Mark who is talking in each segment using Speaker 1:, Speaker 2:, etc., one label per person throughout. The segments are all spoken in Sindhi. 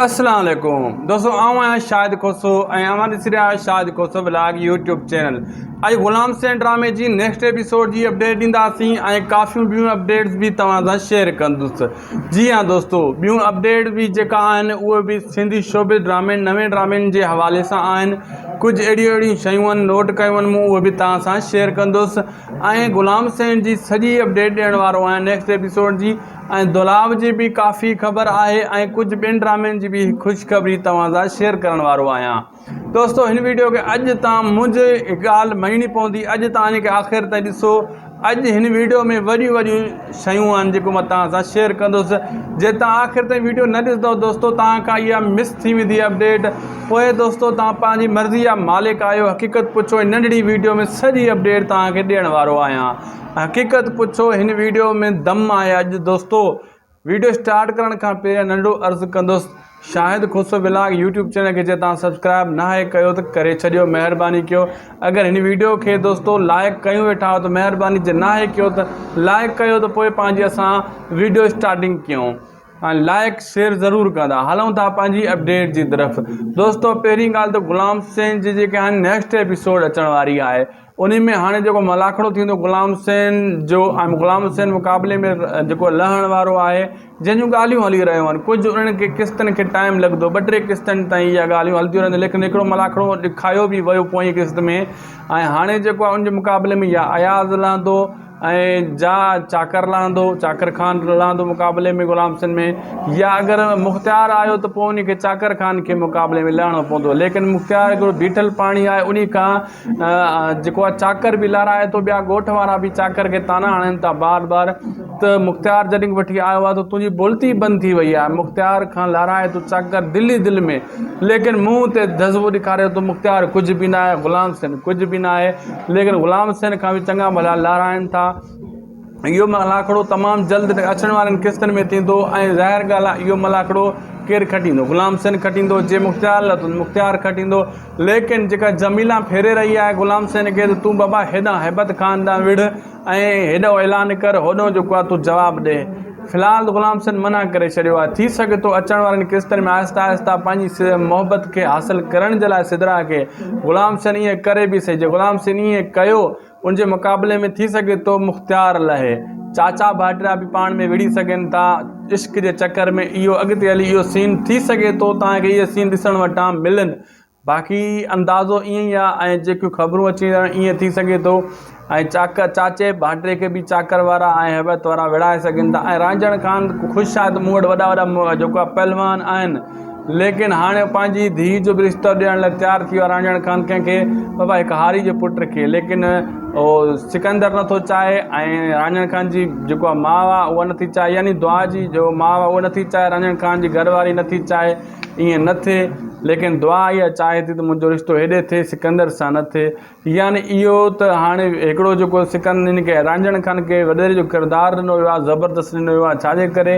Speaker 1: السلام عليڪم دوستو آئون آهيان شاهد کوسو ۽ اوهان ڏسي رهيا آهيو Shahid Khoso vlog YouTube channel اڄ غلام حسين ڊرامي جي نيڪسٽ ايپيسوڊ جي اپڊيٽ ڏينداسين ۽ ڪافيون ٻيون اپڊيٽس به توهان سان شيئر ڪندس جي ها دوستو ٻيون اپڊيٽ به جيڪا آهن اهي به سنڌي شوبز ڊرامن نوين ڊرامن جي حوالي سان آهن ڪجهه اهڙيون اهڙيون شيون آهن نوٽ ڪيون آهن مون اهي به توهان سان شيئر ڪندس ۽ غلام حسين جي سڄي اپڊيٽ ڏيڻ وارو آهيان نيڪسٽ ايپيسوڊ جي ۽ دولاب جي به ڪافي خبر آهي ۽ ڪجهه ٻين ڊرامن جي به خوشخبري توهان سان شيئر ڪرڻ وارو آهيان دوستو هن ويڊيو کي اڄ تان منهنجي ڳالهه مڃڻي پوندي اڄ تان هن کي آخر تائين ڏسو اڄ هن ويڊيو ۾ وڏيون وڏيون شيون آهن جيڪو مان توهان سان شيئر ڪندس جي تان آخر تائين ويڊيو نه ڏسندو دوستو توهان کان اها مس ٿي ويندي اپڊيٽ پوء دوستو توهان پنهنجي مرضي جا مالڪ آهيو حقيقت پڇو ننڍڙي ويڊيو ۾ سڄي اپڊيٽ توهان کي ڏيڻ وارو آهيان حقيقت پڇو هن ويڊيو ۾ دم آهي اڄ دوستو ويڊيو اسٽارٽ ڪرڻ کان پهريان ننڍڙو عرض ڪندس Shahid Khoso vlog YouTube channel کي جي توهان سبسڪرائب ناهي ڪيو ته ڪري ڇڏيو مهرباني ڪيو اگر هن ويڊيو کي دوستو لائڪ ڪيون ويٺا آهيو ته مهرباني جي ناهي ڪيو ته لائڪ ڪيو ته پوء پنهنجي اسان ويڊيو اسٽارٽنگ ڪيون ۽ لائڪ شيئر ضرور ڪندا هلون ٿا پنهنجي اپڊيٽ جي طرف دوستو پهرين ڳالهه ته غلام حسين جي جيڪي آهن نيڪسٽ ايپيسوڊ اچڻ واري آهي انهي ۾ هاڻي جيڪو ملاکڙو ٿيندو غلام حسين جو ۽ غلام حسين مقابلي ۾ جيڪو لهڻ وارو آهي جنهن جون ڳالهيون هلي رهيون آهن ڪجهه انهن کي قسطن کي ٽائيم لڳندو ٻه ٽي قسطن تائين اها ڳالهيون هلنديون رهنديون ليڪن هڪڙو ملاکڙو ڏکايو به ويو پوئين قسط ۾ ۽ هاڻي جيڪو آهي ان جي مقابلي ۾ يا اياز لهندو ۽ جا چاڪر لهندو، چاڪر خان لهندو مقابلي ۾ غلام حسين ۾ يا اگر مختيار آيو ته پوء انهي کي چاڪر خان کي مقابلي ۾ لهڻو پوندو ليڪن مختيار هڪڙو بيٺل پاڻي آهي انهي کان جيڪو آهي چاڪر به لهرائي ٿو ٻيا ڳوٺ وارا به چاڪر کي طعنا هڻن ٿا بار بار ته مختيار جڏهن وٺي آيو آهي ته تنهنجي بولتي بند ٿي وئي آهي مختيار کان لهرائي ٿو چاڪر دل ئي دل ۾ ليڪن منهن تي جذبو ڏيکاري ٿو مختيار ڪجهه به ناهي غلام حسين ڪجهه به ناهي ليڪن غلام حسين کان به چڱا ڀلا لارائن ٿا اهو ملاکڙو تمام جلد اچڻ وارن قسطن ۾ ٿيندو ۽ ظاهر ڳالهه آهي اهو ملاکڙو ڪير کٽيندو غلام حسين کٽيندو جي مختيار لٿو مختيار کٽيندو ليڪن جيڪا جميلا ڦيري رهي آهي غلام حسين کي ته تون بابا هيڏانهن هيبت خان ڏانهن وڙهه ۽ هيڏو اعلان ڪر هوڏو جيڪو آهي تون جواب ڏي. في الحال ته غلام حسين منع ڪري ڇڏيو آهي. ٿي سگهي ٿو اچڻ وارين قسطن ۾ آهستي آهستي پنهنجي محبت کي حاصل ڪرڻ جي لاء سدرا کي غلام حسين ائين ڪري به سهي. جي غلام حسين ائين ڪيو ان جي مقابلي ۾ ٿي سگهي ٿو مختيار لهي. چاچا ڀائٽيا به پاڻ ۾ وڙهي سگهن ٿا عشق جي چڪر ۾ اهو اڳتي هلي اهو سين ٿي سگهي ٿو توهان کي اهي سين ڏسڻ وٽان ملن. باقي اندازو ائين ئي آهي ۽ جيڪيون خبرون اچي رهيون آهن ائين ٿي سگهي ٿو ۽ چاڪر چاچي ڀائٽي کي به چاڪر وارا ۽ هيبت وارا وڙهائي سگهن ٿا ۽ رانجهڻ خان خوش آهي ته مون وٽ وڏا وڏا جيڪو آهي پهلوان آهن ليڪن هاڻي پنهنجي ڌيء جو به رشتو ڏيڻ لاء تيار ٿي ويو آهي رانجهڻ خان ڪنهن کي بابا هڪ هاري جي پٽ کي ليڪن اهو سڪندر نٿو چاهي ۽ رانجهڻ خان جي جيڪو آهي ماء آهي اها نٿي چاهي يعني دعا جي جو ماء آهي اها نٿي چاهي رانجهڻ خان جي گهر واري نٿي چاهي ائين نه ٿئي، ليڪن دعا اها چاهي ٿي ته منهنجو رشتو هيڏي ٿئي، سڪندر سان نه ٿئي. يعني اهو ته هاڻي هڪڙو جيڪو سڪند هن کي رانجهڻ خان کي وڏيري جو ڪردار ڏنو ويو آهي، زبردست ڏنو ويو آهي، ڇاجي ڪري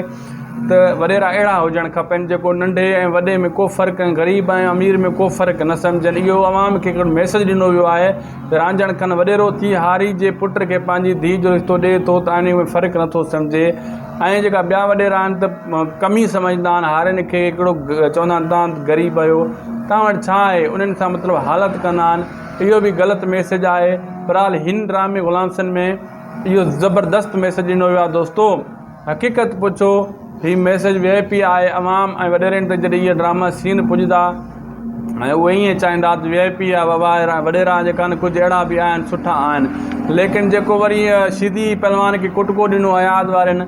Speaker 1: ته وڏيرا اهڙا هجڻ کپن جيڪو ننڍي ۽ وڏي ۾ ڪو فرق ۽ غريب ۽ امير ۾ ڪو فرق نه سمجهن. اهو عوام کي هڪڙو ميسيج ڏنو ويو آهي ته رانجهڻ خان وڏيرو ٿي هاري جي پٽ کي پنهنجي ڌيء جو رشتو ڏئي ٿو ته انهي ۾ فرق نٿو سمجهي ۽ جيڪا ٻيا وڏيرا آهن ته ڪمي سمجهندا آهن هارين کي هڪڙو چوندا آهن توهان غريب آهيو توهان وٽ ڇا آهي انهن سان مطلب حالت ڪندا آهن اهو به غلط ميسيج آهي بهرحال هن ڊرامي غلام حسين ۾ اهو زبردست ميسيج ڏنو ويو آهي دوستو حقيقت پڇو هي ميسيج وي آء پي آهي عوام ۽ وڏيرن تي جڏهن اهي ڊراما سين پڄندا ۽ اهي ائين چاهيندا ته وي آء پي آ بابا وڏيرا جيڪا آهن ڪجهه اهڙا به آهن سٺا آهن ليڪن جيڪو وري شيدي پهلوان کي ڪٽڪو ڏنو اياز وارن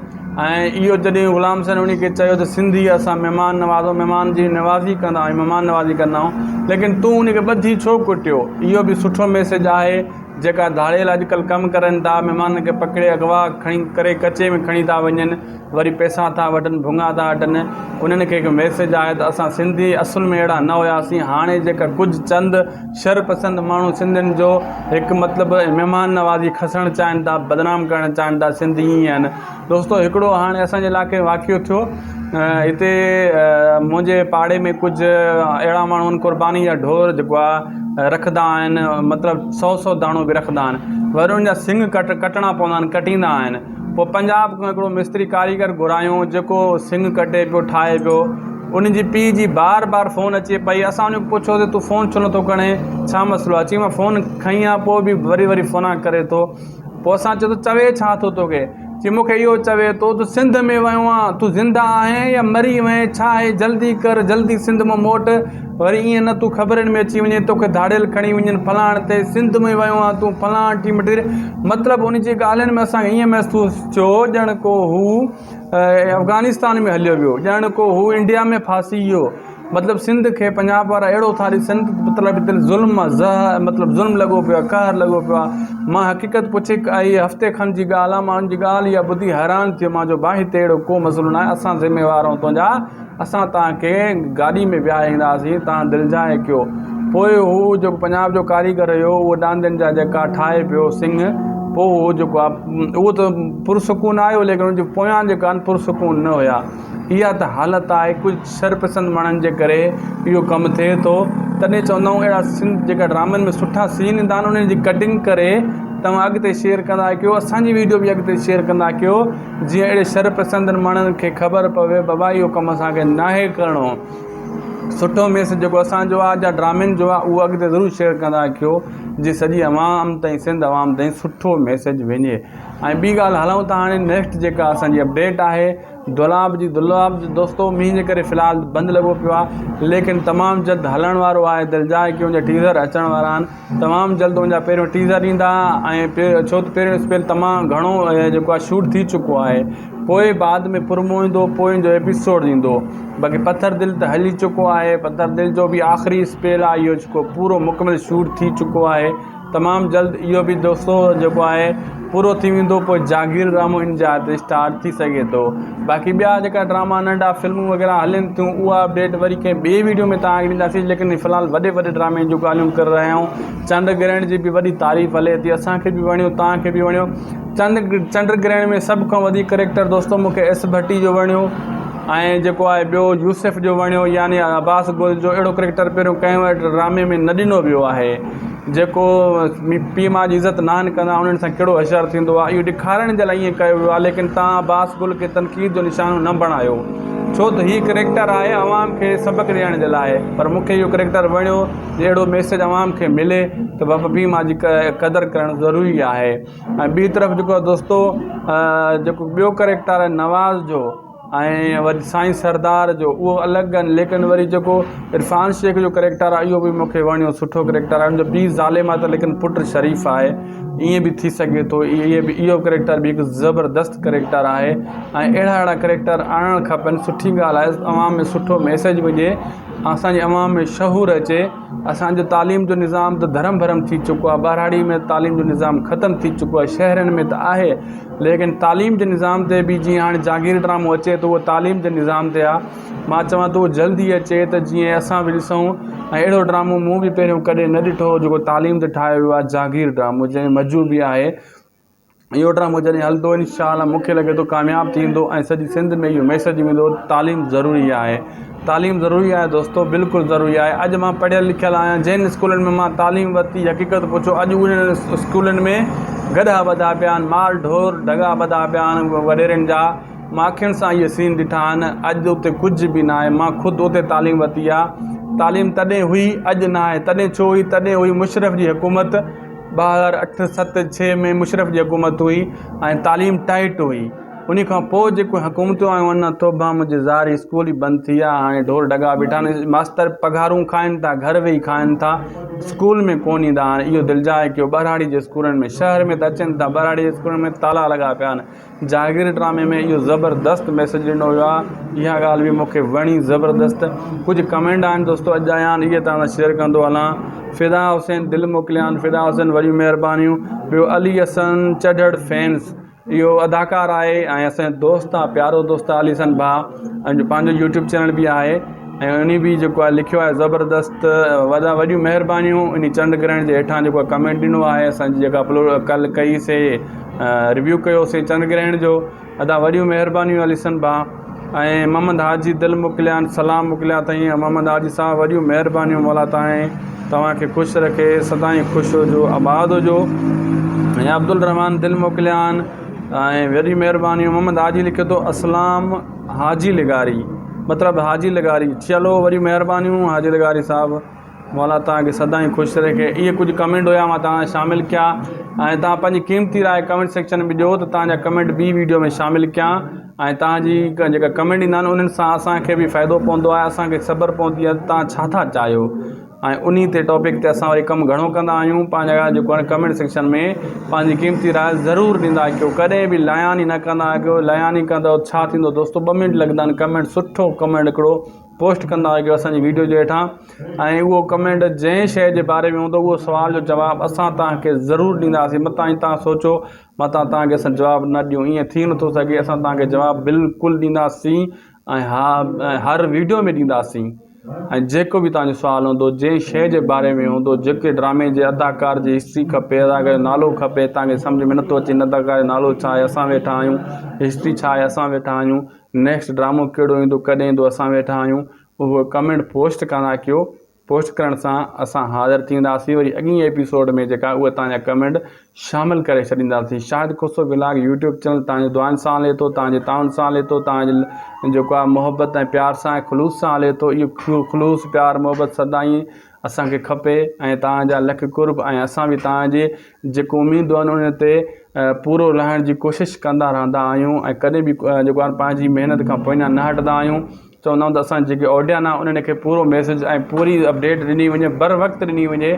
Speaker 1: ۽ اهو جڏهن غلام حسين انهي کي چيو ته سنڌي اسان مهمان نوازو مهمان جي نوازي ڪندا آهيون مهمان نوازي ڪندا آهيون ليڪن تون ان کي ٻڌي ڇو ڪٽيو اهو به سٺو ميسيج آهي جيڪا ڌاڙيل اڄڪلهه ڪم ڪرن ٿا مهمانن کي پڪڙي اغوا کڻي ڪري ڪچي ۾ کڻي ٿا وڃن وري پئسا ٿا وٺن ڀونگا ٿا هٽن انهن کي هڪ ميسيج آهي ته اسان سنڌي اصل ۾ اهڙا نه هياسين هاڻي جيڪا ڪجهه چند شر پسند ماڻهو سنڌين جو هڪ مطلب مهمان نوازي کسڻ چاهين ٿا بدنام ڪرڻ چاهين ٿا سنڌي ائين آهن دوستو هڪڙو هاڻي اسان جي علائقي ۾ واقعو ٿيو هتي منهنجي پاڙي ۾ ڪجهه اهڙا ماڻهو آهن قرباني جا ڍور جيڪو آهي رکندا آهن مطلب سو سو داڻو به رکندا آهن وري ان جا سنگ ڪٽ ڪٽڻا پوندا آهن ڪٽيندا آهن پوء پنجاب کان هڪڙو مستري ڪاريگر گهرايون جيڪو سنگ ڪٽي پيو ٺاهي پيو ان جي پيء جي بار بار فون اچي پئي اسان ان کي پڇيو ته تون فون ڇو نٿو کڻين ڇا مسئلو آهي چي مان فون کنئي آهي پوء به وري وري فونا ڪري ٿو پوء اسان چيو ته چوي ڇا ٿو توکي چي مون کي اهو چوي ٿو تون سنڌ ۾ ويو آن تون زنده آهين يا مري وئين ڇا آهي جلدي ڪر جلدي سنڌ مان موٽ وري ائين نه تون خبرن ۾ اچي وڃين توکي ڌاڙيل کڻي وڃن فلاڻ تي سنڌ ۾ ويو آن تون فلاڻ ٽي مٽي مطلب ان جي ڳالهين ۾ اسان کي ائين محسوس ٿيو ڄڻ ڪو هو افغانستان ۾ هليو ويو ڄڻ ڪو هو انڊيا ۾ ڦاسي ويو مطلب سنڌ کي پنجاب وارا اهڙو ٿا ڏسن ته مطلب هتي ظلم آ زهر مطلب ظلم لڳو پيو آ قهر لڳو پيو آ مان حقيقت پڇي آئي هفتي کن جي ڳالهه آ مان ان جي ڳالهه اها ٻڌي حيران ٿي ويم مان چيو ڀاء هتي اهڙو ڪو مسئلو ناهي اسان ذميوار آهيون تنهنجا اسان توهان کي گاڏي ۾ ويهاري اينداسين توهان دلجاء ڪيو پوء هو جيڪو پنجاب جو ڪاريگر هيو اهو ڏاندين جا جيڪا ٺاهي پيو سنگ پوء هو جيڪو آ اهو ته پرسڪون آيو ليڪن ان جي پويان جيڪا آهن پرسڪون نه هيا اها ته حالت آهي ڪجهه شرپسند ماڻهن جي ڪري اهو ڪم ٿئي ٿو تڏهن چوندا آهيون اهڙا سين جيڪا ڊرامن ۾ سٺا سين ايندا آهن انهن جي ڪٽنگ ڪري توهان اڳتي شيئر ڪندا ڪيو اسان جي ويڊيو به اڳتي شيئر ڪندا ڪيو جيئن اهڙي شرپسندن ماڻهن کي خبر پوي بابا اهو ڪم اسان کي ناهي ڪرڻو سٺو ميسج جيڪو اسان جو آهي يا ڊرامن جو آهي اهو اڳتي ضرور شيئر ڪندا ڪيو جي سڄي عوام تائين سنڌ عوام تائين سٺو ميسج وڃي ۽ ٻي ڳالهه هلون ٿا هاڻي نيڪسٽ جيڪا اسان جي اپڊيٽ آهي دولاب جي دولاب دوستو مينهن جي ڪري في الحال بند لڳو پيو آهي ليڪن تمام جلد هلڻ وارو آهي دلجاء ڪي ان جا ٽيزر اچڻ وارا آهن تمام جلد ان جا پهريون ٽيزر ايندا ۽ ڇو ته پهريون اسپيل تمام گهڻو جيڪو آهي شوٽ ٿي چڪو آهي پوء بعد ۾ پرومو ايندو پوء ان جو ايپيسوڊ ايندو باقي پٿر دل ته هلي چڪو آهي پٿر دل جو به آخري اسپيل آهي اهو جيڪو پورو مڪمل شوٽ ٿي چڪو آهي تمام جلد اهو به دوستو جيڪو آهي پورو ٿي ويندو پوء جاگير ڊرامو ان جاء تي اسٽارٽ ٿي سگهي ٿو باقي ٻيا جيڪا ڊراما ننڍا فلمون وغيره هلن ٿيون اها اپڊيٽ وري ڪنهن ٻي ويڊيو ۾ توهان کي ڏينداسين ليڪن في الحال وڏي وڏي ڊرامي جون ڳالهيون ڪري رهيا آهيون چنڊ گرهڻ جي به وڏي تعريف هلي ٿي اسان کي به وڻيو توهان کي به وڻيو چند چنڊ گرهڻ ۾ سڀ کان وڌيڪ ڪريڪٽر دوستو مون کي ايس ڀٽي جو وڻيو ۽ جيڪو آهي ٻيو يوسف جو وڻيو يعني عباس گل جو اهڙو ڪريڪٽر پهريون ڪنهن وٽ ڊرامي ۾ نه ڏنو ويو آهي جيڪو پيء ماء جي عزت ناهن ڪندا انهن سان ڪهڙو حشر ٿيندو آهي اهو ڏيکارڻ جي لاء ائين ڪيو ويو آهي ليڪن توهان عباس گل کي تنقيد جو نشانو نه بڻايو ڇو ته هي ڪريڪٽر آهي عوام کي سبق ڏيڻ جي لاء پر مون کي اهو ڪريڪٽر وڻيو جي اهڙو ميسيج عوام کي ملي ته بابا پيء ماء جي قدر ڪرڻ ضروري آهي ۽ ٻي طرف جيڪو دوستو جيڪو ٻيو ڪريڪٽر آهي نواز جو ۽ وري سائين سردار جو اهو الڳ آهن ليڪن وري جيڪو عرفان شيخ جو ڪريڪٽر آهي اهو به مونکي وڻيو سٺو ڪريڪٽر آهي ان جو پيء ظالم آهي ته ليڪن پٽ شريف آهي ائين به ٿي سگهي ٿو اهي به اهو ڪريڪٽر به هڪ زبردست ڪريڪٽر آهي ۽ اهڙا اهڙا ڪريڪٽر آڻڻ کپن سٺي ڳالهه آهي عوام ۾ سٺو ميسيج وڃي اسانجي عوام ۾ شعور اچي اسانجو تعليم جو نظام ته ڌرم ڀرم ٿي چڪو آهي ٻهراڙي ۾ تعليم جو نظام ختم ٿي چڪو آهي شهرن ۾ ته آهي ليڪن تعليم جي نظام تي به جيئن هاڻي جاگير ڊرامو اچي ٿو اهو تعليم جي نظام تي آ مان چوان ٿو جلدي اچي ته جيئن اسان به ڏسون ۽ اهڙو ڊرامو مون به پهريون ڪڏهن نه ڏٺو هو جيڪو تعليم تي ٺاهيو ويو آ جاگير ڊرامو جنهن ۾ مزو به آهي اهو ڊرامو جڏهن هلندو انشاء الله مونکي لڳي ٿو ڪامياب ٿيندو ۽ سڄي سنڌ ۾ اهو ميسج ويندو تعليم ضروري آهي تعليم ضروري آهي دوستو بلڪل ضروري آهي اڄ مان پڙهيل لکيل آهيان جنهن اسڪولن ۾ مان تعليم ورتي حقيقت پڇو اڄ انهن اسڪولن ۾ گڏها ٻڌا پيا آهن مال ڍور ڍڳا ٻڌا پيا آهن وڏيرن جا مان اکين سان اهي سين ڏٺا آهن اڄ اتي ڪجهه به ناهي مان خود اتي تعليم ورتي آهي تعليم تڏهن هئي اڄ ناهي تڏهن ڇو هئي تڏهن هئي مشرف جي حڪومت 2008 7 6 ۾ مشرف جي حڪومت هئي ۽ تعليم ٽائيٽ هئي انهي کان پوء جيڪو حڪومتون آيون آهن نه توبه منهنجي زاري اسڪول ئي بند ٿي ويا هاڻي ڍور ڍڳا بيٺا آهن ماستر پگهارون کائن ٿا گهر ويهي کائن ٿا اسڪول ۾ ڪون ايندا هاڻي اهو دلجاء ڪيو ٻهراڙي جي اسڪولن ۾ شهر ۾ ته اچن ٿا ٻهراڙي جي اسڪولن ۾ تالا لڳا پيا آهن جاگير ڊرامي ۾ اهو زبردست ميسج ڏنو ويو آهي اها ڳالهه به مونکي وڻي زبردست ڪجهه ڪمينٽ آهن دوستو اڄ آيا آهن اهي توهان سان شيئر ڪندو هلان فدا حسين دل موڪليا آهن فدا حسين وڏيون مهربانيون ٻيو علي حسن چڍڙ فينس اهو اداڪار آهي ۽ اسان جو دوست آهي پيارو دوست آهي علي حسن ڀاء ۽ جو پنهنجو يوٽيوب چينل به آهي ۽ انهي به جيڪو آهي لکيو آهي زبردست وڏا وڏيون مهربانيون انهي چنڊ گرهڻ جي هيٺان جيڪو آهي ڪمينٽ ڏنو آهي اسان جي جيڪا اپلوڊ ڪل ڪئي سي ريويو ڪيو سي چنڊ گرهڻ جو ادا وڏيون مهربانيون علي حسن ڀاء ۽ محمد حاجي دل موڪليا آهن سلام موڪليا اٿئي محمد حاجي صاحب وڏيون مهربانيون مولا تائين توهان کي خوش رکي سدائين خوش هجو آباد هجو ۽ عبدالرحمان دل موڪليا آهن ۽ وڏي مهربانيون محمد حاجي لکي ٿو اسلام حاجي لغاري مطلب حاجي لغاري چلو وري مهربانيون حاجي لغاري صاحب مولا توهان کي سدائين خوش رکي اهي ڪجهه ڪمينٽ هيا مان توهان سان شامل ڪيا ۽ توهان پنهنجي قيمتي راء ڪمينٽ سيڪشن ۾ ڏيو ته توهان جا ڪمينٽ ٻي ويڊيو ۾ شامل ڪيان ۽ توهان جي جيڪا ڪمينٽ ايندا آهن انهن سان اسان کي به فائدو پوندو آهي اسان کي خبر پوندي آهي ته توهان ڇا ٿا چاهيو ۽ انهي تي ٽاپڪ تي اسان وري ڪم گهڻو ڪندا آهيون پنهنجا جيڪو آهي ڪمينٽ سيڪشن ۾ پنهنجي قيمتي راء ضرور ڏيندا ڪيو ڪڏهن به لياني نه ڪندا ڪيو لياني ڪندو ڇا ٿيندو دوستو ٻه منٽ لڳندا آهن ڪمينٽ سٺو ڪمينٽ هڪڙو پوسٽ ڪندا ڪيو اسان جي ويڊيو جي هيٺان ۽ اهو ڪمينٽ جنهن شيء جي باري ۾ هوندو اهو سوال جو جواب اسان توهان کي ضرور ڏينداسين متان توهان سوچو متان توهان کي اسان جواب نه ڏيون ائين ٿي نٿو سگهي اسان توهان کي جواب بلڪل ڏينداسين ۽ ها هر ويڊيو ۾ ڏينداسين ۽ جيڪو به توهان جو سوال هوندو جنهن شيء جي باري ۾ هوندو جيڪي ڊرامي جي اداڪار جي هسٽري کپي اداڪار جو نالو کپي توهان کي سمجهه ۾ نٿو اچي اداڪار جو نالو ڇا آهي اسان ويٺا آهيون هسٽري ڇا آهي اسان ويٺا آهيون نيڪسٽ ڊرامو ڪهڙو ايندو ڪڏهن ايندو اسان ويٺا آهيون اهو ڪمينٽ پوسٽ ڪندا ڪيو پوسٽ ڪرڻ سان اسان حاضر ٿينداسين وري اڳئين ايپيسوڊ ۾ جيڪا اهي توهان جا ڪمينٽ شامل ڪري ڇڏينداسين Shahid Khoso vlog YouTube channel توهان جي دعائن سان هلي ٿو توهان جي تعاون سان هلي ٿو توهان جي جيڪو آهي محبت ۽ پيار سان ۽ خلوص سان هلي ٿو اهو خلوص پيار محبت سدائين اسان کي کپي ۽ توهان جا لک قرب ۽ اسان به توهان جي جيڪو اميدون آهن انهن تي پورو لهڻ جي ڪوشش ڪندا رهندا آهيون ۽ ڪڏهن به جيڪو آهي پنهنجي محنت کان پوئنا نه هٽندا آهيون چوندا آهيون ته اسان جيڪي آڊين آهي انهن کي پورو ميسج ۽ پوري اپڊيٽ ڏني وڃي بر وقت ڏني وڃي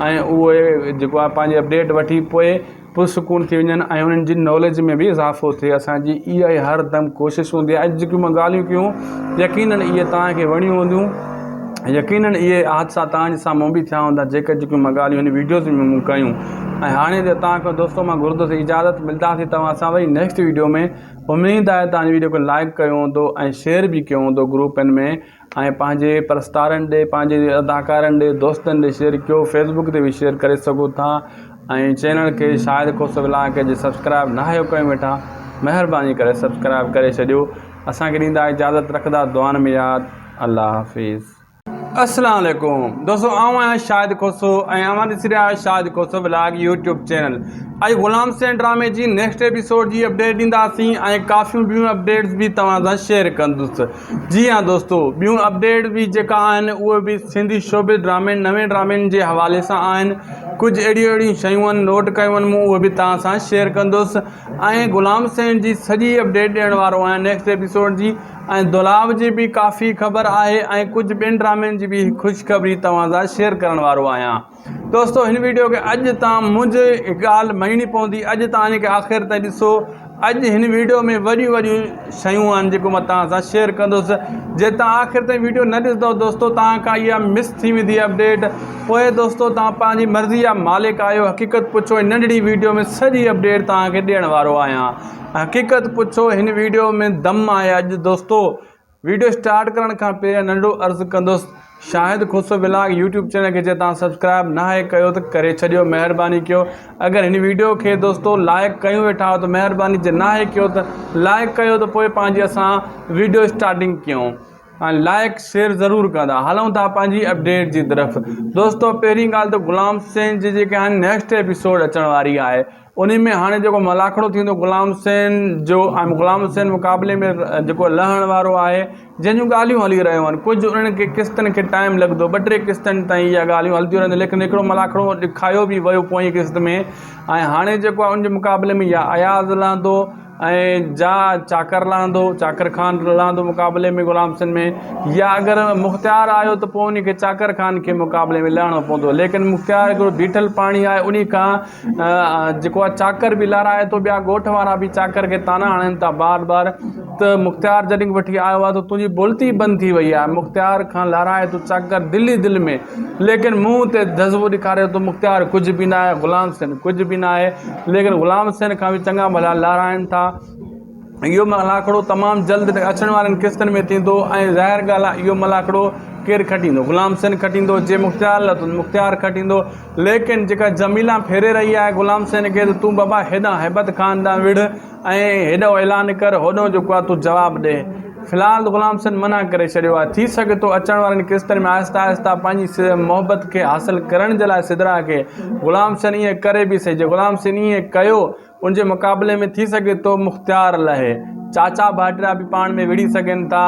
Speaker 1: ۽ اهي جيڪو آهي پنهنجي اپڊيٽ وٺي پوء پرسڪون ٿي وڃن ۽ انهن جي ناليج ۾ به اضافو ٿئي اسان جي اها ئي هر دم ڪوشش هوندي آهي اڄ جيڪيون مان ڳالهيون ڪيون يقينن اهي توهان کي وڻيون هونديون يقينن اهي حادثا توهان جي سامهون به ٿيا هوندا جيڪي جيڪيون مان ڳالهيون هن ويڊيوز ۾ مون ڪيون ۽ هاڻي جو توهان کان دوستو مان گهرندس اجازت ملداسين توهان سان وري نيڪسٽ ويڊيو ۾ اميد آهي توهان ويڊيو کي لائڪ ڪيو هوندو ۽ شيئر به ڪيو هوندو گروپن ۾ ۽ پنهنجي پرستارن ڏي پنهنجي اداڪارن ڏي دوستن ڏي شيئر ڪيو فيسبوڪ تي به شيئر ڪري سگهو ٿا ۽ چينل کي شاهد کوسو ولاگ کي جي سبسڪرائب نه آهيو ڪيو ويٺا مهرباني ڪري سبسڪرائب ڪري ڇڏيو اسان کي ڏيندا اجازت رکندا دعائن ۾ ياد الله حافظ. السلام عليڪم دوستو آئون آهيان شاهد کوسو ۽ اوهان ڏسي رهيا آهيو Shahid Khoso vlog YouTube channel اڄ غلام حسين ڊرامي جي نيڪسٽ ايپيسوڊ جي اپڊيٽ ڏينداسين ۽ ڪافيون ٻيون اپڊيٽس به توهان سان شيئر ڪندس جي ها دوستو ٻيون اپڊيٽ به جيڪا آهن اهي به سنڌي شوبز ڊرامن نوين ڊرامن جي حوالي سان آهن ڪجهه اهڙيون اهڙيون شيون آهن نوٽ ڪيون آهن مون اهي به توهان سان شيئر ڪندس ۽ غلام حسين جي سڄي اپڊيٽ ڏيڻ وارو آهيان نيڪسٽ ايپيسوڊ جي ۽ دولاب جي به ڪافي خبر آهي ۽ ڪجهه ٻين ڊرامن جي به خوشخبري توهان سان شيئر ڪرڻ وارو آهيان دوستو هن ويڊيو کي اڄ تان منهنجي ڳالهه مڃڻي پوندي اڄ تان ان کي آخر تائين ڏسو اڄ هن ويڊيو ۾ وڏيون وڏيون شيون آهن جيڪو مان توهان سان شيئر ڪندس جي تان آخر تائين ويڊيو نه ڏسندو دوستو توهان کان اها مس ٿي ويندي اپڊيٽ پوء دوستو توهان پنهنجي مرضي جا مالڪ آهيو حقيقت پڇو هن ننڍڙي ويڊيو ۾ سڄي اپڊيٽ توهان کي ڏيڻ وارو آهيان حقيقت پڇو هن ويڊيو ۾ دم آهي اڄ دوستو ويڊيو اسٽارٽ ڪرڻ کان پهريان ننڍڙو عرض ڪندس Shahid Khoso vlog YouTube channel کي جي توهان سبسڪرائب ناهي ڪيو ته ڪري ڇڏيو مهرباني ڪيو اگر هن ويڊيو کي دوستو لائڪ ڪيون ويٺا آهيو ته مهرباني جي ناهي ڪيو ته لائڪ ڪيو ته پوء پنهنجي اسان ويڊيو اسٽارٽنگ ڪيون ۽ لائڪ شيئر ضرور ڪندا هلون ٿا پنهنجي اپڊيٽ جي طرف دوستو پهرين ڳالهه ته غلام حسين جي جيڪي آهن نيڪسٽ ايپيسوڊ اچڻ واري آهي انهي ۾ هاڻي جيڪو ملاکڙو ٿيندو غلام حسين جو ۽ غلام حسين مقابلي ۾ جيڪو لهڻ وارو آهي جنهن جون ڳالهيون هلي رهيون آهن ڪجهه انهن کي قسطن کي ٽائيم لڳندو ٻه ٽي قسطن تائين اها ڳالهيون هلنديون رهنديون ليڪن هڪڙو ملاکڙو ڏکايو به ويو پوئين قسط ۾ ۽ هاڻي جيڪو آهي ان جي مقابلي ۾ يا اياز لهندو ۽ جا چاڪر لهندو چاڪر خان لهندو مقابلي ۾ غلام حسين ۾ يا اگر مختيار آيو ته پوء ان کي چاڪر خان کي مقابلي ۾ لهڻو پوندو ليڪن مختيار هڪڙو بيٺل پاڻي آهي ان کان جيڪو آهي چاڪر به لهرائي ٿو ٻيا ڳوٺ وارا به چاڪر کي طعنا هڻن ٿا بار بار ته مختيار جڏهن وٺي آيو آهي ته تنهنجي بولتي بند ٿي وئي آهي مختيار کان لهرائي ٿو چاڪر دل ئي دل ۾ ليڪن منهن تي جذبو ڏيکاري ٿو مختيار ڪجهه به ناهي غلام حسين ڪجهه به ناهي ليڪن غلام حسين کان به چڱا ڀلا لارائن ٿا اهو ملاکڙو تمام جلد اچڻ وارن قسطن ۾ ٿيندو ۽ ظاهر ڳالهه آهي اهو ملاکڙو ڪير کٽيندو غلام حسين کٽيندو جي مختيار لٿو مختيار کٽيندو ليڪن جيڪا جميلا ڦيري رهي آهي غلام حسين کي ته تون بابا هيڏانهن هيبت خان ڏانهن وڙهه ۽ هيڏو اعلان ڪر هوڏو جيڪو آهي تون جواب ڏي. في الحال ته غلام حسين منع ڪري ڇڏيو آهي. ٿي سگهي ٿو اچڻ وارين قسطن ۾ آهستي آهستي پنهنجي محبت کي حاصل ڪرڻ جي لاء سدرا کي غلام حسين ائين ڪري به سهي. جي غلام حسين ائين ڪيو ان جي مقابلي ۾ ٿي سگهي ٿو مختيار لهي. چاچا ڀائٽيا به پاڻ ۾ وڙهي سگهن ٿا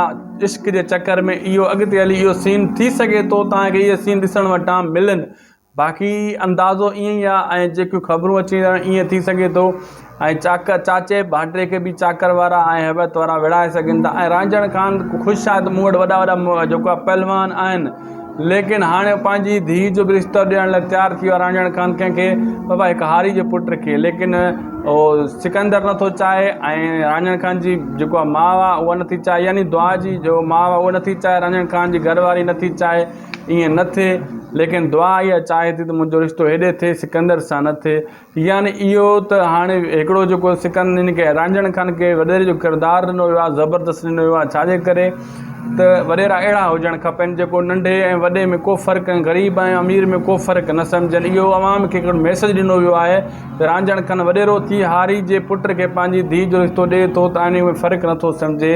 Speaker 1: عشق جي چڪر ۾ اهو اڳتي هلي اهو سين ٿي سگهي ٿو توهان کي اهي سين ڏسڻ وٽان ملن باقي اندازو ائين ئي آهي ۽ جيڪيون خبرون اچي رهيون آهن ائين ٿي سگهي ٿو ۽ چاڪر چاچي ڀائٽي کي به چاڪر وارا ۽ هيبت وارا وڙهائي سگهن ٿا ۽ رانجهڻ خان خوش آهي ته مون وٽ وڏا وڏا جيڪو آهي پهلوان آهن ليڪن هاڻي پنهنجي ڌيء جو به رشتو ڏيڻ لاء تيار ٿي ويو آهي رانجهڻ خان ڪنهن کي بابا هڪ هاري جي پٽ کي ليڪن اهو سڪندر نٿو چاهي ۽ رانجهڻ خان جي جيڪو آهي ماء آهي اها نٿي چاهي يعني دعا جي جو ماء آهي اها نٿي چاهي رانجهڻ خان جي گهر واري نٿي چاهي ائين نه ٿئي، ليڪن دعا اها چاهي ٿي ته منهنجو رشتو هيڏي ٿئي، سڪندر سان نه ٿئي. يعني اهو ته هاڻي هڪڙو جيڪو سڪندر هن کي رانجهڻ خان کي وڏيري جو ڪردار ڏنو ويو آهي، زبردست ڏنو ويو آهي، ڇاجي ڪري ته وڏيرا اهڙا هجڻ کپن جيڪو ننڍي ۽ وڏي ۾ ڪو فرق ۽ غريب ۽ امير ۾ ڪو فرق نه سمجهن. اهو عوام کي هڪڙو ميسيج ڏنو ويو آهي ته رانجهڻ خان وڏيرو ٿي هاري جي پٽ کي پنهنجي ڌيء جو رشتو ڏئي ٿو ته انهي ۾ فرق نٿو سمجهي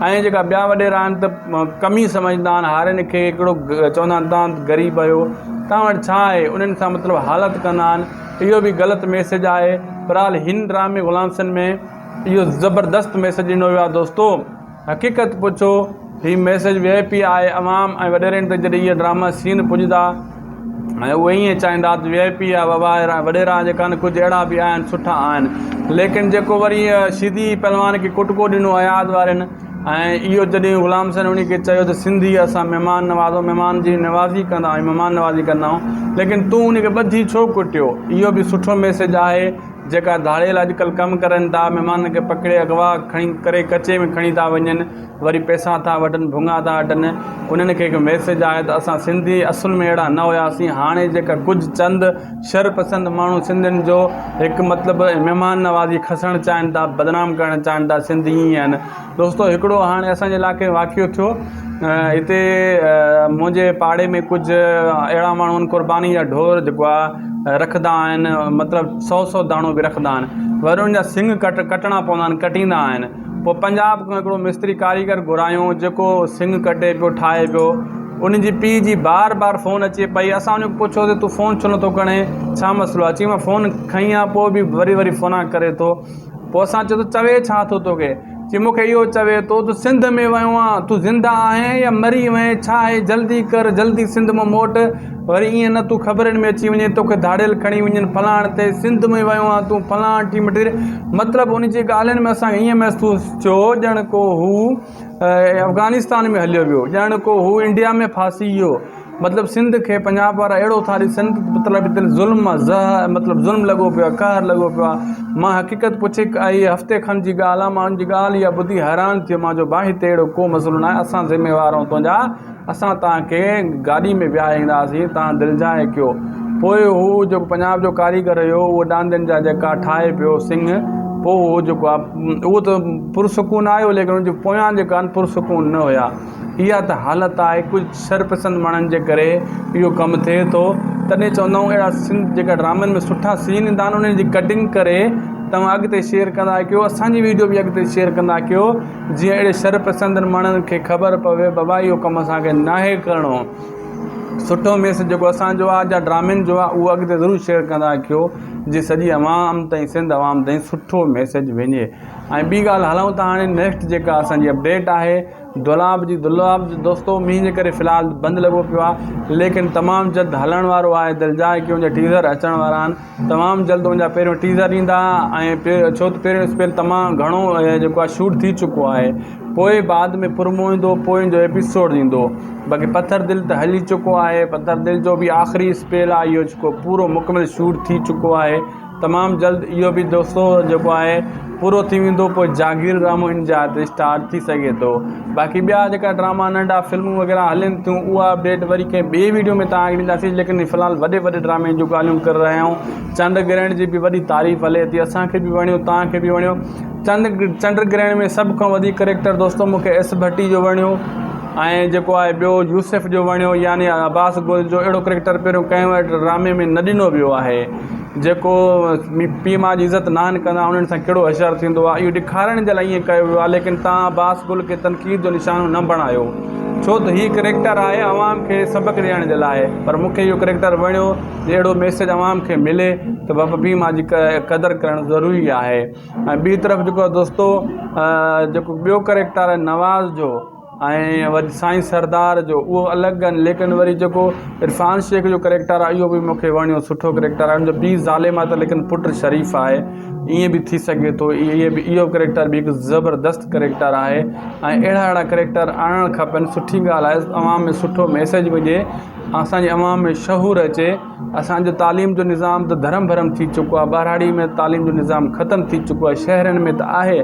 Speaker 1: ۽ جيڪا ٻيا وڏيرا آهن ته ڪمي سمجهندا آهن هارين کي هڪڙو چوندا آهن تان غريب آهيو تان وٽ ڇا آهي انهن سان مطلب حالت ڪندا آهن اهو به غلط ميسيج آهي بهرحال هن ڊرامي غلام حسين ۾ اهو زبردست ميسيج ڏنو ويو آهي دوستو حقيقت پڇو هي ميسيج وي آء پي آهي عوام ۽ وڏيرن تي جڏهن اهي ڊراما سين پڄندا ۽ اهي ائين چاهيندا ته وي آء پي آ بابا وڏيرا جيڪا آهن ڪجهه اهڙا به آهن سٺا آهن ليڪن جيڪو وري شيدي پهلوان کي ڪٽڪو ڏنو اياز وارن ۽ اهو جڏهن غلام حسين انهي کي چيو ته سنڌي اسان مهمان نوازو مهمان جي نوازي ڪندا آهيون مهمان نوازي ڪندا آهيون ليڪن تون ان کي ٻڌي ڇو ڪٽيو اهو به سٺو ميسيج آهي جيڪا ڌاڙيل اڄڪلهه ڪم ڪرن ٿا مهمانن کي پڪڙي اغوا کڻي ڪري ڪچي ۾ کڻي ٿا وڃن وري پئسا ٿا وٺن ڀونگا ٿا اڏن انهن کي هڪ ميسيج آهي ته اسان سنڌي اصل ۾ اهڙا نه هياسين هاڻي جيڪا ڪجهه چند شر پسند ماڻهو سنڌين جو هڪ مطلب مهمان نوازي کسڻ چاهين ٿا بدنام ڪرڻ چاهين ٿا سنڌي ائين آهن دوستو هڪڙو هاڻي اسان جي علاقي ۾ واقعو ٿيو هتي منهنجي پاڙي ۾ ڪجهه اهڙا ماڻهو آهن قرباني جا ڍور جيڪو آهي رکندا آهن مطلب سو سو داڻو به رکندا آهن وري ان جا سنگ ڪٽ ڪٽڻا پوندا آهن ڪٽيندا آهن پوء پنجاب کان هڪڙو مستري ڪاريگر گهرايو جيڪو سنگ ڪٽي پيو ٺاهي پيو ان جي پيء جي بار بار فون اچي پئي اسان ان کي پڇيو ته تون فون ڇو نٿو کڻين ڇا مسئلو آهي چي مان فون کنئي آهي پوء به وري وري فونا ڪري ٿو پوء اسان چيو ته چوي ڇا ٿو توکي؟ چي مون کي اهو چوي ٿو ته سنڌ ۾ ويو آن، تون زنده آهين يا مري وئين، ڇا آهي جلدي ڪر، جلدي سنڌ مان موٽ، وري ائين نه تون خبرن ۾ اچي وڃين، توکي ڌاڙيل کڻي وڃن فلاڻ تي، سنڌ ۾ ويو آن تون فلاڻ ٽيم ٽير، مطلب ان جي ڳالهين ۾ اسان کي ائين محسوس ٿيو ڄڻ ڪو هو افغانستان ۾ هليو ويو، ڄڻ ڪو هو انڊيا ۾ ڦاسي ويو. مطلب سنڌ کي پنجاب وارا اهڙو ٿا ڏسن ته مطلب هتي ظلم آ زهر مطلب ظلم لڳو پيو آ قهر لڳو پيو آ مان حقيقت پڇي آئي هفتي کن جي ڳالهه آ مان ان جي ڳالهه اها ٻڌي حيران ٿي ويم مان چيو ڀاء هتي اهڙو ڪو مسئلو ناهي اسان ذميوار آهيون تنهنجا اسان توهان کي گاڏي ۾ ويهاري اينداسين توهان دلجاء ڪيو پوء هو جيڪو پنجاب جو ڪاريگر هيو اهو ڏاندين جا جيڪا ٺاهي پيو سنگ پوء هو جيڪو آ اهو ته پرسڪون آيو ليڪن ان جي پويان جيڪا آهن پرسڪون نه هيا اها ته حالت آهي ڪجهه شرپسند ماڻهن جي ڪري اهو ڪم ٿئي ٿو تڏهن چوندا آهيون اهڙا سين جيڪا ڊرامن ۾ سٺا سين ايندا آهن انهن جي ڪٽنگ ڪري توهان اڳتي شيئر ڪندا ڪيو اسانجي ويڊيو به اڳتي شيئر ڪندا ڪيو جيئن اهڙي شرپسندن ماڻهن کي خبر پوي بابا اهو ڪم اسانکي ناهي ڪرڻو سٺو ميسج جيڪو اسانجو آهي جا ڊرامن جو آهي اهو اڳتي ضرور شيئر ڪندا ڪيو جي سڄي عوام تائين سنڌ عوام تائين سٺو ميسج وڃي ۽ ٻي ڳالهه هلون ٿا هاڻي نيڪسٽ جيڪا اسانجي اپڊيٽ آهي دولاب جي دولاب دوستو مينهن جي ڪري في الحال بند لڳو پيو آهي ليڪن تمام جلد هلڻ وارو آهي دلجاء ڪي ان جا ٽيزر اچڻ وارا آهن تمام جلد ان جا پهريون ٽيزر ايندا ۽ ڇو ته پهريون اسپيل تمام گهڻو جيڪو آهي شوٽ ٿي چڪو آهي پوء بعد ۾ پرومو ايندو پوء ان جو ايپيسوڊ ايندو باقي پٿر دل ته هلي چڪو آهي پٿر دل جو به آخري اسپيل آهي اهو جيڪو پورو مڪمل شوٽ ٿي چڪو آهي تمام جلد اهو به دوستو جيڪو آهي پورو ٿي ويندو پوء جاگير ڊرامو ان جاء تي اسٽارٽ ٿي سگهي ٿو باقي ٻيا جيڪا ڊراما ننڍا فلمون وغيره هلن ٿيون اها اپڊيٽ وري ڪنهن ٻي ويڊيو ۾ توهان کي ڏينداسين ليڪن في الحال وڏي وڏي ڊرامي جون ڳالهيون ڪري رهيا آهيون چنڊ گرهڻ جي به وڏي تعريف هلي ٿي اسان کي به وڻيو توهان کي به وڻيو چند چنڊ گرهڻ ۾ سڀ کان وڌيڪ ڪريڪٽر دوستو مون کي ايس ڀٽي جو وڻيو ۽ جيڪو آهي ٻيو يوسف جو وڻيو يعني عباس گل جو اهڙو ڪريڪٽر پهريون ڪنهن ڊرامي ۾ نه ڏنو ويو آهي جيڪو پيء ماء جي عزت ناهن ڪندا انهن سان ڪهڙو حشر ٿيندو آهي اهو ڏيکارڻ جي لاء ائين ڪيو ويو آهي ليڪن توهان عباس گل کي تنقيد جو نشانو نه بڻايو ڇو ته هي ڪريڪٽر آهي عوام کي سبق ڏيڻ جي لاء پر مون کي اهو ڪريڪٽر وڻيو جي اهڙو ميسيج عوام کي ملي ته بابا پيء ماء جي قدر ڪرڻ ضروري آهي ۽ ٻي طرف جيڪو دوستو جيڪو ٻيو ڪريڪٽر آهي نواز جو ۽ وري سائين سردار جو اهو الڳ آهن ليڪن وري جيڪو عرفان شيخ جو ڪريڪٽر آهي اهو به مون کي وڻيو سٺو ڪريڪٽر آهي ان جو پيء ظالم آهي ته ليڪن پٽ شريف آهي ائين به ٿي سگهي ٿو اهي به اهو ڪريڪٽر به هڪ زبردست ڪريڪٽر آهي ۽ اهڙا اهڙا ڪريڪٽر آڻڻ کپن سٺي ڳالهه آهي عوام ۾ سٺو ميسيج وڃي اسانجي عوام ۾ شعور اچي اسانجو تعليم جو نظام ته درهم برهم ٿي چڪو آهي ٻهراڙي ۾ تعليم جو نظام ختم ٿي چڪو آهي شهرن ۾ ته آهي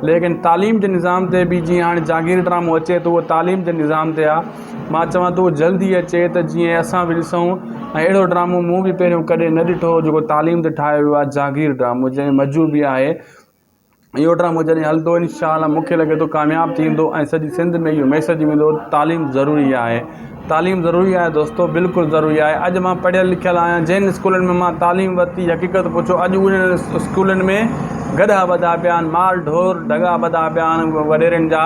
Speaker 1: ليڪن تعليم جي نظام تي به جيئن هاڻي جاگير ڊرامو اچي ٿو اهو تعليم جي نظام تي آهي مان چوان ٿو جلدي اچي ته جيئن اسان به ڏسون ۽ اهڙو ڊرامو مون به پهريون ڪڏهن نه ڏٺو هو جيڪو تعليم تي ٺاهيو ويو آهي جاگير ڊرامو جنهن ۾ مزو به آهي اهو ڊرامو جڏهن هلندو انشاء الله مونکي لڳي ٿو ڪامياب ٿيندو ۽ سڄي سنڌ ۾ اهو ميسج ويندو تعليم ضروري آهي تعليم ضروري آهي دوستو بلڪل ضروري آهي اڄ مان پڙهيل لکيل آهيان جنهن اسڪولن ۾ مان تعليم ورتي حقيقت پڇو اڄ انهن اسڪولن ۾ گڏها ٻڌا پيا آهن مال ڍور ڍڳا ٻڌا پيا آهن وڏيرن جا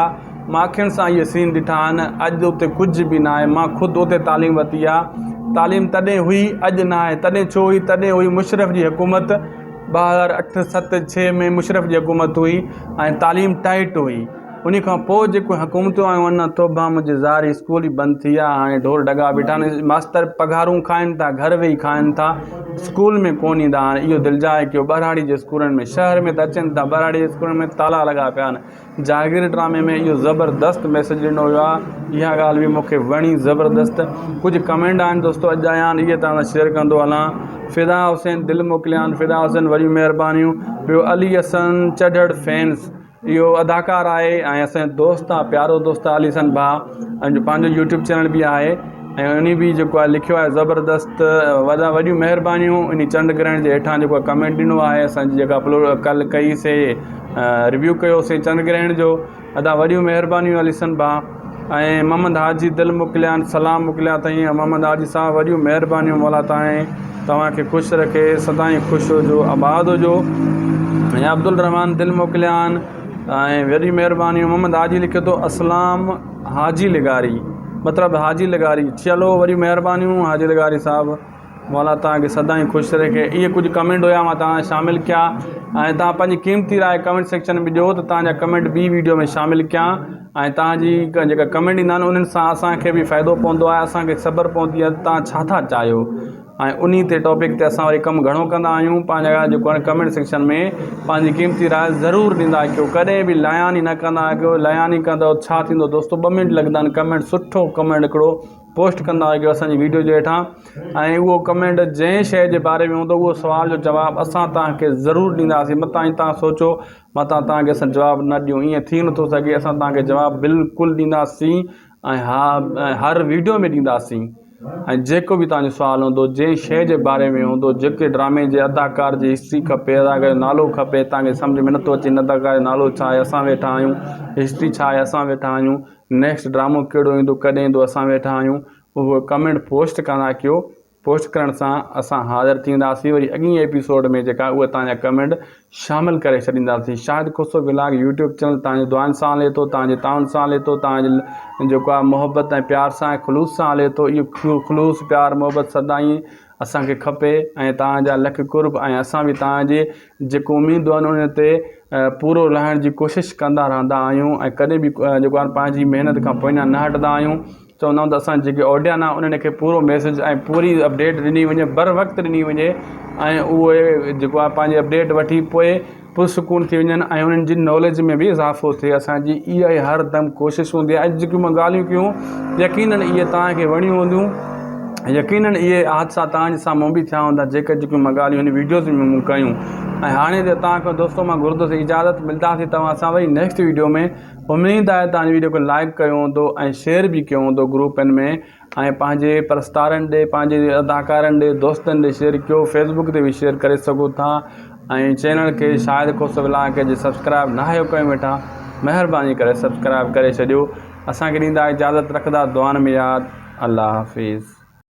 Speaker 1: مان اکين سان اهي سين ڏٺا آهن اڄ اتي ڪجهه به ناهي مان خود اتي تعليم ورتي آهي تعليم تڏهن هئي اڄ ناهي تڏهن ڇو هئي تڏهن هئي مشرف جي حڪومت 2008 7 6 ۾ مشرف جي حڪومت هئي ۽ تعليم ٽائيٽ هئي انهي کان پوء جيڪو حڪومتون آيون آهن نه توبه منهنجي زاري اسڪول ئي بند ٿي ويا هاڻي ڍور ڍڳا بيٺا آهن ماستر پگهارون کائن ٿا گهر ويهي کائن ٿا اسڪول ۾ ڪون ايندا هاڻي اهو دلجاء ڪيو ٻهراڙي جي اسڪولن ۾ شهر ۾ ته اچن ٿا ٻهراڙي جي اسڪولن ۾ تالا لڳا پيا آهن جاگير ڊرامي ۾ اهو زبردست ميسج ڏنو ويو آهي اها ڳالهه به مونکي وڻي زبردست ڪجهه ڪمينٽ آهن دوستو اڄ آيا آهن اهي توهان سان شيئر ڪندو هلان فدا حسين دل موڪليا آهن فدا حسين وڏيون مهربانيون ٻيو علي حسن چڍڙ فينس اهو اداڪار آهي ۽ اسان جو دوست آهي پيارو دوست آهي علي حسن ڀاء ۽ جو پنهنجو يوٽيوب چينل به آهي ۽ انهي به جيڪو آهي لکيو آهي زبردست وڏا وڏيون مهربانيون انهي چنڊ گرهڻ جي هيٺان جيڪو ڪمينٽ ڏنو آهي اسان جي جيڪا اپلوڊ ڪل ڪئي سي ريويو ڪيو سي چنڊ گرهڻ جو ادا وڏيون مهربانيون علي حسن ڀاء ۽ محمد حاجي دل موڪليا آهن سلام موڪليا اٿئي محمد حاجي صاحب وڏيون مهربانيون مولا تائين توهان کي خوش رکي سدائين خوش هجو آباد هجو ۽ عبدالرحمان دل موڪليا آهن ۽ وڏي مهربانيون محمد حاجي لکي ٿو اسلام حاجي لغاري مطلب حاجي لغاري چلو وڏيون مهربانيون حاجي لغاري صاحب مولا توهان کي سدائين خوش رکي اهي ڪجهه ڪمينٽ هيا مان توهان سان شامل ڪيا ۽ توهان پنهنجي قيمتي راء ڪمينٽ سيڪشن ۾ ڏيو ته توهان جا ڪمينٽ ٻي ويڊيو ۾ شامل ڪيان ۽ توهان جي جيڪا ڪمينٽ ايندا آهن انهن سان اسان کي به فائدو پوندو آهي اسان کي خبر پوندي آهي ته توهان ڇا ٿا چاهيو ۽ انهي تي ٽاپڪ تي اسان وري ڪم گهڻو ڪندا آهيون پنهنجا جيڪو آهي ڪمينٽ سيڪشن ۾ پنهنجي قيمتي راء ضرور ڏيندا ڪيو ڪڏهن به لياني نه ڪندا ڪيو لياني ڪندو ڇا ٿيندو دوستو ٻه منٽ لڳندا آهن ڪمينٽ سٺو ڪمينٽ هڪڙو پوسٽ ڪندا ڪيو اسان جي ويڊيو جي هيٺان ۽ اهو ڪمينٽ جنهن شيء جي باري ۾ هوندو اهو سوال جو جواب اسان توهان کي ضرور ڏينداسين متان ائين توهان سوچو متان توهان کي اسان جواب نه ڏيون ائين ٿي نٿو سگهي اسان توهان کي جواب بلڪل ڏينداسين ۽ ها هر ويڊيو ۾ ڏينداسين ۽ جيڪو به توهان جو سوال هوندو جنهن شيء جي باري ۾ هوندو جيڪي ڊرامي جي اداڪار جي هسٽري کپي اداڪار جو نالو کپي توهان کي سمجهه ۾ نٿو اچي اداڪار جو نالو ڇا آهي اسان ويٺا آهيون هسٽري ڇا آهي اسان ويٺا آهيون نيڪسٽ ڊرامو ڪهڙو ايندو ڪڏهن ايندو اسان ويٺا آهيون اهو ڪمينٽ پوسٽ ڪندا ڪيو پوسٽ ڪرڻ سان اسان حاضر ٿينداسين وري اڳئين ايپيسوڊ ۾ جيڪا اهي توهان جا ڪمينٽ شامل ڪري ڇڏينداسين Shahid Khoso vlog YouTube channel توهان جي دعائن سان هلي ٿو توهان جي تعاون سان هلي ٿو توهان جي جيڪو آهي محبت ۽ پيار سان ۽ خلوص سان هلي ٿو اهو خلوص پيار محبت سدائين اسان کي کپي ۽ توهان جا لک قرب ۽ اسان به توهان جي جيڪو اميدون آهن ان تي پورو لهڻ جي ڪوشش ڪندا رهندا آهيون ۽ ڪڏهن به جيڪو آهي پنهنجي محنت کان پوئنا نه هٽندا آهيون چوندا آهيون ته اسان جيڪي آڊين آهي انهن کي پورو ميسج ۽ پوري اپڊيٽ ڏني وڃي بر وقت ڏني وڃي ۽ اهي جيڪو آهي پنهنجي اپڊيٽ وٺي پوء پرسڪون ٿي وڃن ۽ انهن جي ناليج ۾ به اضافو ٿئي اسان جي اها ئي هر دم ڪوشش هوندي آهي اڄ جيڪيون مان ڳالهيون ڪيون يقينن اهي توهان کي وڻيون هونديون يقينن اهي حادثا توهان جي سامهون به ٿيا هوندا جيڪي جيڪيون مان ڳالهيون هن ويڊيوز ۾ مون ڪيون ۽ هاڻي جو توهان کان دوستو مان گهرندس اجازت ملداسين توهان سان وري نيڪسٽ ويڊيو ۾ اميد آهي توهان ويڊيو کي لائڪ ڪيو هوندو ۽ شيئر به ڪيو هوندو گروپن ۾ ۽ پنهنجي پرستارن ڏي پنهنجي اداڪارن ڏي دوستن ڏي شيئر ڪيو فيسبوڪ تي به شيئر ڪري سگهو ٿا ۽ چينل کي شاهد کوسو ولاگ کي جي سبسڪرائب نه آهيو ڪيو ويٺا مهرباني ڪري سبسڪرائب ڪري ڇڏيو اسان کي ڏيندا اجازت رکندا دعائن ۾ ياد الله حافظ.